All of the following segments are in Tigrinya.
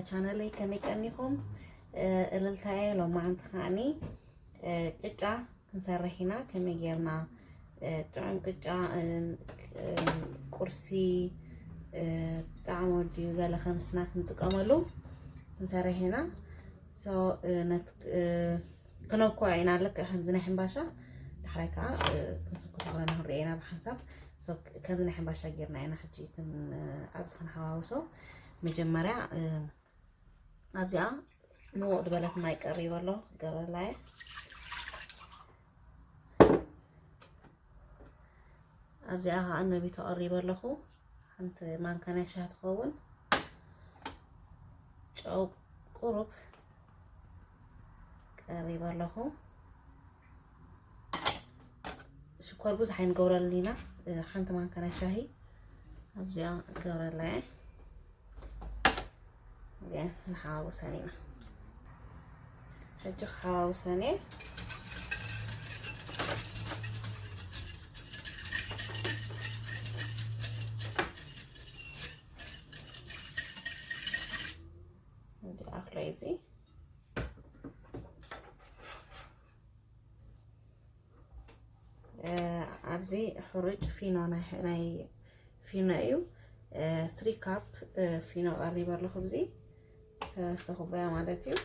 ቻነለይ ከመይ ቀኒኹም? እልልታየ ሎማዓንቲ ከዓኒ ቅጫ ክንሰርሕ ኢና። ከመይ ጌርና ጥዑም ቅጫ ቁርሲ ጣዕሞ ድዩ ገለ ከም ስናክ ንጥቀመሉ ክንሰርሕ ኢና። ሶ ክነኩዕ ኢና። ልክዕ ከምዚ ናይ ሕምባሻ ዳሕራይ ከዓ ክንስኩ ተኽለና ክንሪኦ ኢና ብሓንሳብ። ከምዚ ናይ ሕምባሻ ጌርና ኢና ሕጂ ኣብዚ ክንሓዋውሶ። መጀመርያ ኣብዚኣ ንውቕ ዝበለት ማይ ቀሪበ ኣለኹ ክገረላ እየ። ኣብዚኣ ከዓ ነቢቶ ቀሪበ ኣለኹ። ሓንቲ ማንካ ናይ ሻሂ ትኸውን ጨው ቁሩብ ቀሪበ ኣለኹ። ሽኮር ብዙሕ ኣይንገብረሉ ኢና። ሓንቲ ማንካ ናይ ሻሂ ኣብዚኣ ገብረላ እየ። ንሓዋውሰን ኢና። ሕጂ ክሓዋውሰን እየ። እንዲ ኣኽሎ እዚ ኣብዚ ሕሩጭ ፊኖ ናይ ፊኖ እዩ። ስሪ ካፕ ፊኖ ቀሪበ ኣለኹ። ኣብዚ ሰለስተ ኩባያ ማለት እዩ።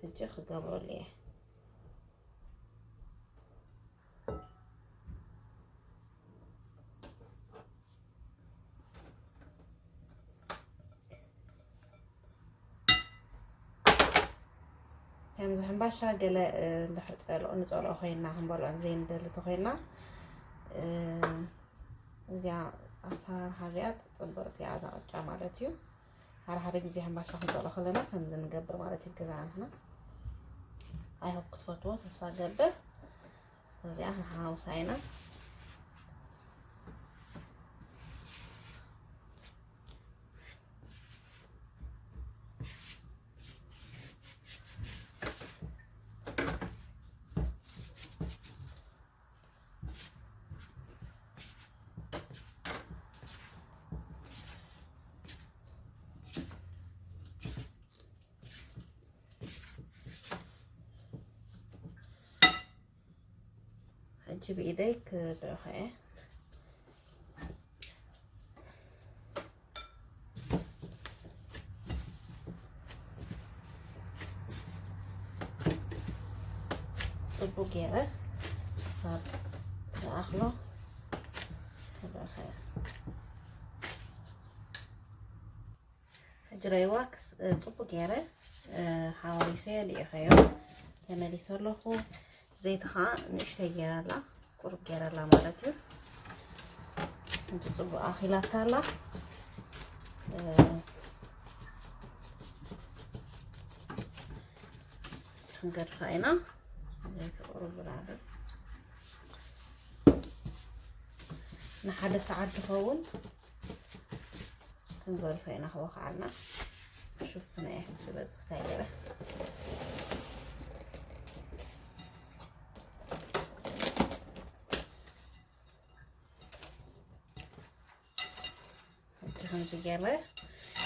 ሕጂ ክገብረሉ እየ። ከምዚ ሕምባሻ ገለ እንድሕር ፀልኦ ንፀልኦ ኮይና ክንበልዖ ዘይንደሊ ተኮይና እዚኣ ኣሰራርሓ እዚኣ ፅብቕቲ እያ እዛ ቅጫ ማለት እዩ። ሓደ ሓደ ግዜ ሕምባሻ ክንፀልኦ ከለና ከምዚ ንገብር ማለት እዩ። ገዛ ንሕና ኣይሆፕ ክትፈትዎ ተስፋ ገብር። እዚኣ ክንሓውሳ ኢና። ሕጂ ብኢደይ ክልእኾ እየ። ጽቡቅ ገይረ ክሳብ ዝኣኽሎ ክልእኾ እየ። ሕጂ ረይዋ ጽቡቅ ገይረ ሓዋዊሰዮ ልኢኸዮ ተመሊሰ ኣለኹ። ዘይቲ ኸዓ ንእሽተይ ገይረ ኣላ፣ ቁሩብ ገይረ ኣላ ማለት እዩ። እንተ ጽቡቅ ኣኺላታ ኣላ። ክንገድፋ ኢና። ዘይቲ ቁሩብ ብላዕሊ ንሓደ ሰዓት ዝኸውን ክንገድፎ ኢና ክወኽዓልና። ሽፍነ እየ ዝበዝሕ ስታይ ገለ። ሕጂ ከምዚ ገይረ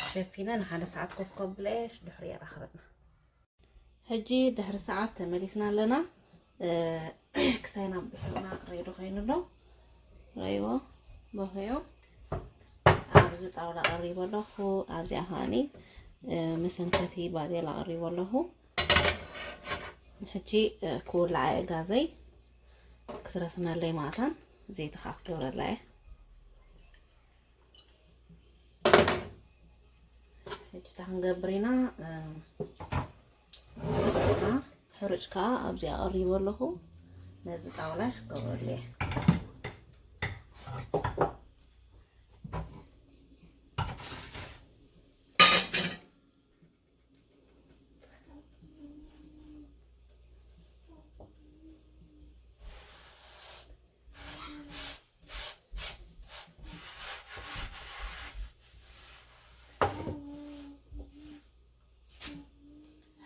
ሸፊነ ንሓደ ሰዓት ኮፍ ከብለ እየ። ድሕሪ የራኽበና። ሕጂ ድሕሪ ሰዓት ተመሊስና ኣለና። ክሳይና ብሕርና ሬዲ ኮይኑ ኣሎ። ረይዎ በኸዮ ኣብዚ ጣውላ ቀሪበ ኣለኹ። ኣብዚኣ ከዓኒ መሰንከቲ ባዴላ ቀሪበ ኣለኹ። ሕጂ ክውላዓ እየ ጋዘይ ክትረስነለይ ማእታን ዘይቲ ከዓ ክገብረላ እየ። ሕጂ እንታይ ክንገብር ኢና? ሕሩጭ ከዓ ኣብዚ ኣቐሪቡ ኣለኹ። ነዚ ጣውላ ክገብረሉ እየ።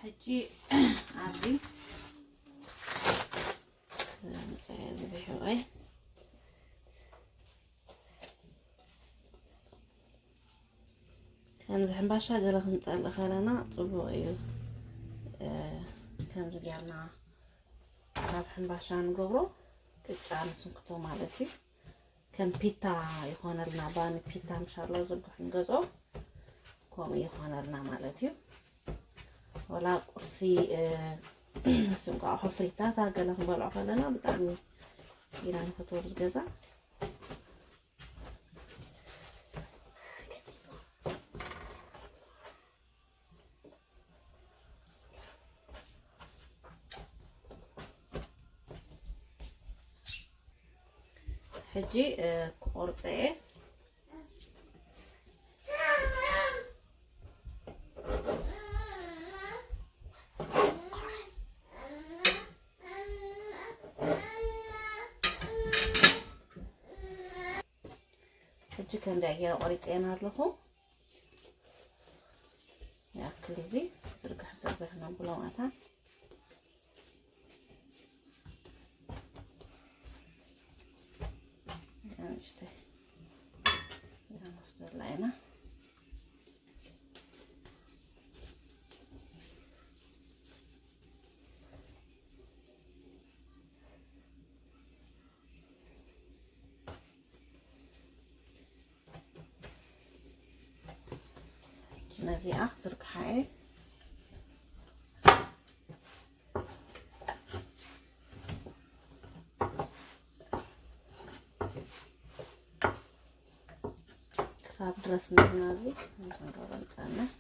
ሕጂ ኣብዚ ዝብሕዋይ ከምዚ ሕምባሻ ገለ ክንጸልእ ከለና ጽቡቕ እዩ። እ፣ ከምዚ ጌርና ካብ ሕምባሻ ንገብሮ ቅጫ ንስንክቶ ማለት እዩ። ከም ፒታ ይኾነልና፣ ባኒ ፒታ ምሻሎ ዝርግሑ ንገዝኦ፣ ከምኡ ይኾነልና ማለት እዩ። ወላ ቁርሲ፣ እ፣ ምስ እንቋቑሖ ፍሪታታ ገለ ክንበልዖ ከለና ብጣዕሚ ኢና ንፈትዎ ኣብዚ ገዛ። ሕጂ፣ እ፣ ክቆርጸ እየ። ሕጂ ከምዚኣ ገይረ ቆሪጸየን ኣለኹ። ይኣክል እዚ ዝርግሕ ዝርግሕ ነብሎ ማታ። ንእሽተይ ንወስደላ ኢና። ነዚኣ ዝርግሓ እየ። ክሳብ ድረስ ንሕና እዚ ክንገብሮ ንጸንሕ።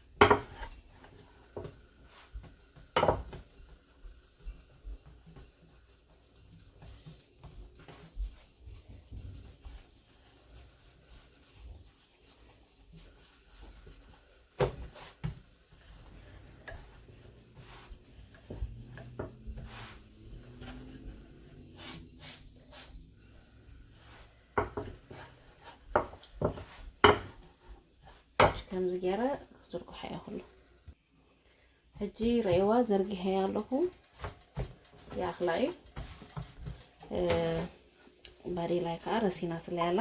ከምዚ ገይረ ክዝርግሖ እየ ኩሉ። ሕጂ ረእይዋ ዘርጊሐያ ኣለኹ። ይኣኽላ እዩ። እ፣ ባዴላይ ከዓ ረሲናትለይ ኣላ።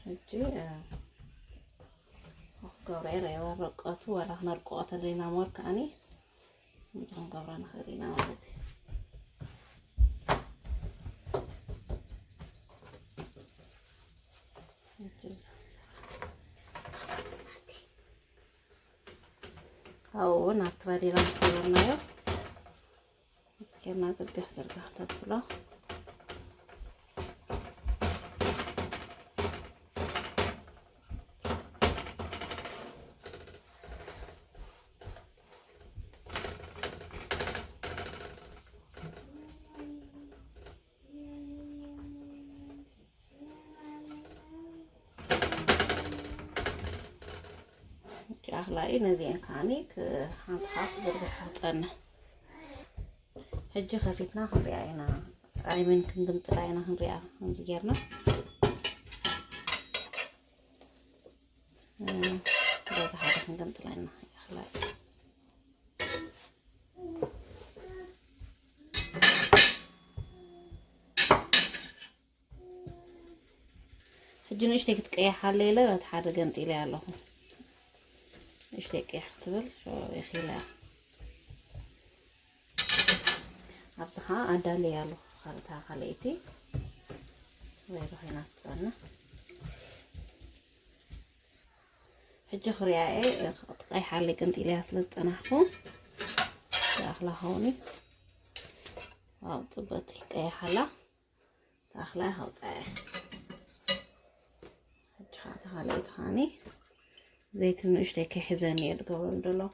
ሕጂ፣ እ፣ ክገብሮ እየ ረእይዋ ርቀቱ ዋላ ክነርቅቆ ተለና ሞር ከዓኒ ከምዚ ክንገብሮ ንኽእል ኢና ማለት እዩ። ካብኡ እውን ኣብቲ ባዴላ ምስ ገበርናዮ ጌርና ዝርግሕ ዝርግሕ ነብሎ። ጫኽላይ ነዚአን ከዓኒ ሓንቲ ሓፍ ዝርግሓ ጸንሕ። ሕጂ ከፊትና ክንሪኣ ኢና። ኣይመን ክንግምጥላ ኢና ክንሪኣ። ከምዚ ጌርና በዚ ሓደ ክንገምጥላ ኢና። ይኣኽላ። ሕጂ ንእሽተይ ክትቀይሓለ ኢለ በቲ ሓደ ገምጢለ ኣለኹ። ንእሽተይ ቀይሕ ክትብል ሾ ኢኺላ። ኣብዚ ኸዓ ኣዳልየ ኣለኹ። ካልእታ ካልኣይቲ ወይ ኮይና ትጸንሕ። ሕጂ ክሪኣ እየ፣ ቀይሓለይ ቅንጢልያ ስለ ዝጸናሕኩ። ተኣኽላ ኸውን። ዋው፣ ጽበቲ ቀይሓላ። ተኣኽላ ሃውጻ እየ። ሕጂ ኸዓ ተኻልአይ ተኻኒ። ዘይቲ ንእሽተይ ከይሕዘኒ እየ ዝገብረሉ ዘለኹ።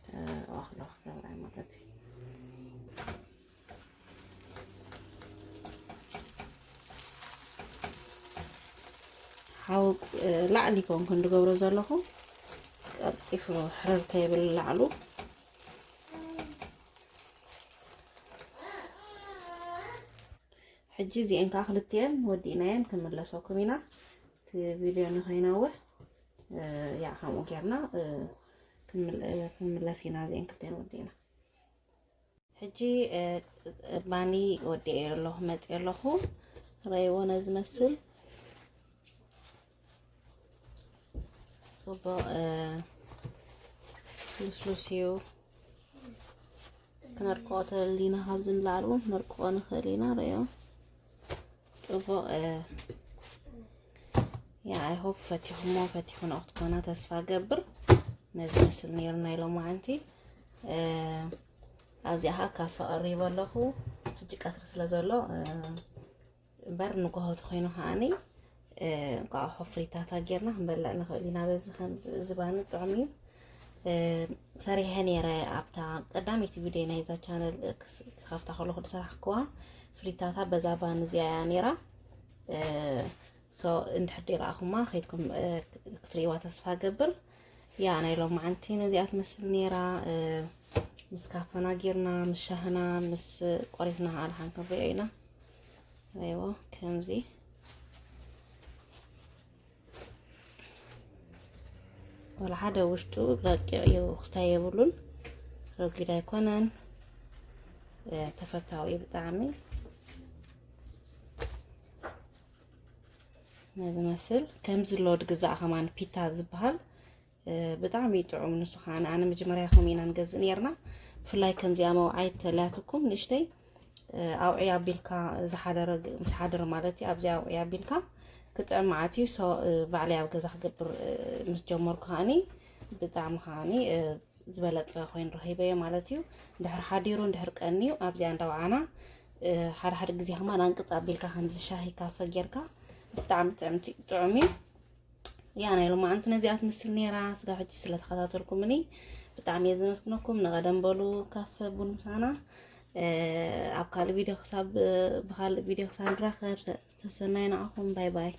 ተዋኽሎ ክገብራ ማለት እዩ። ሓው ላዕሊ ኮንኩ እንድገብሮ ዘለኹ ቀልጢፉ ሕርር ከይብል ላዕሉ። ሕጂ እዚአን ከዓ ክልቲአን ወዲእናየን ክንምለሰኩም ኢና። እቲ ቪድዮ ንኸይነውሕ፣ እ፣ ያ ከምኡ ጌርና፣ እ፣ ክንምል-፣ እ፣ ክንምለስ ኢና እዚአን ክልቲአን ወዲእና። ሕጂ፣ እ፣ ባኒ ወዲኤ ኣለኹ፣ መፂአ ኣለኹ። ረይዎ ነዚ መስል ጽቡቕ፣ እ፣ ልስሉስ እዩ። ክነርቅቆ ተደሊና ካብዚ ንላዕሊ እውን ክነርቅቆ ንኽእል ኢና። ረዮ ጽቡቕ፣ እ፣ ያ፣ I hope ፈቲኹሞ፣ ፈቲኹኖ ክትኮና ተስፋ ገብር። ነዚ መስል ነይሩ ናይ ሎማዓንቲ። እ፣ ኣብዚኣ ኸዓ ካፈ ቀሪበ ኣለኹ። ሕጂ ቀትሪ ስለ ዘሎ፣ እ፣ እምበር ንጎሆ ተኾይኑ ከዓኒ፣ እ፣ እንቋቑሖ ፍሪታታ ጌርና ክንበልዕ ንኽእል ኢና። በዚ ከም ዝባኒ ጥዑም እዩ። እ፣ ሰሪሐ ነይረ ኣብታ ቀዳመይቲ ቪድዮ ናይዛ ቻነል፣ እ፣ ክስ-፣ ክኸፍታ ከለኹ ዝሰራሕክዋ ፍሪታታ በዛ ባኒ እዚኣ እያ ነይራ። እ፣ ሶ እንድሕር ደይረኣኹማ ከይድኩም፣ እ፣ ክትርእይዋ ተስፋ ገብር። ያ ናይ ሎማዓንቲ ነዚኣ ትመስል ነይራ። እ፣ ምስ ካፈና ጌርና፣ ምስ ሻህና፣ ምስ ቆሪስና ከኣ ደሓን ክንርእዮ ኢና። ኣይዎ፣ ከምዚ። ወላ ሓደ ውሽጡ ረቂቕ እዩ፣ ክስታይ የብሉን። ረጒድ ኣይኮነን። እ፣ ተፈታዊ እዩ ብጣዕሚ። ነዚ መስል ከምዚ ኣሎ ድግዛእ ከማን ፒታ ዝበሃል፣ እ፣ ብጣዕሚ እዩ ጥዑም። ንሱ ከኣ ኣነ መጀመርያ ከምኡ ኢና ንገዝእ ነይርና። ብፍላይ ከምዚኣ መውዓይ ተልያትኩም ንእሽተይ፣ እ፣ ኣውዕይ ኣቢልካ ዝሓደረ ግ-፣ ምስ ሓደረ ማለት እዩ። ኣብዚ ኣውዕይ ኣቢልካ ክጥዕም መዓት እዩ። ሶ፣ እ፣ ባዕለይ ኣብ ገዛ ክገብር፣ እ፣ ምስ ጀመርኩ ከኣኒ ብጣዕሚ ከኣኒ፣ እ፣ ዝበለጸ ኮይኑ ረኺበዮ ማለት እዩ። እንድሕር ሓዲሩ፣ እንድሕር ቀንዩ ኣብዚኣ እንዳወዓና፣ እ፣ ሓደ ሓደ ግዜ ከማን ኣንቅጽ ኣቢልካ ከምዚ ሻሂ ካፈ ጌርካ ብጣዕሚ ጥዕምቲ-፣ ጥዑም እዩ። ያ ናይ ሎማዓንቲ ነዚኣ ትመስል ነይራ። ስጋብ ሕጂ ስለ ተኸታተልኩምኒ ብጣዕሚ እየ ዘመስግነኩም። ንቐደም በሉ ካፈ ቡን ምሳና። እ፣ ኣብ ካልእ ቪድዮ ክሳብ፣ ብኻልእ ቪድዮ ክሳብ ንራኸብ፣ ሰ-፣ ሰሰናዩ ንዓኹም። ባይ ባይ።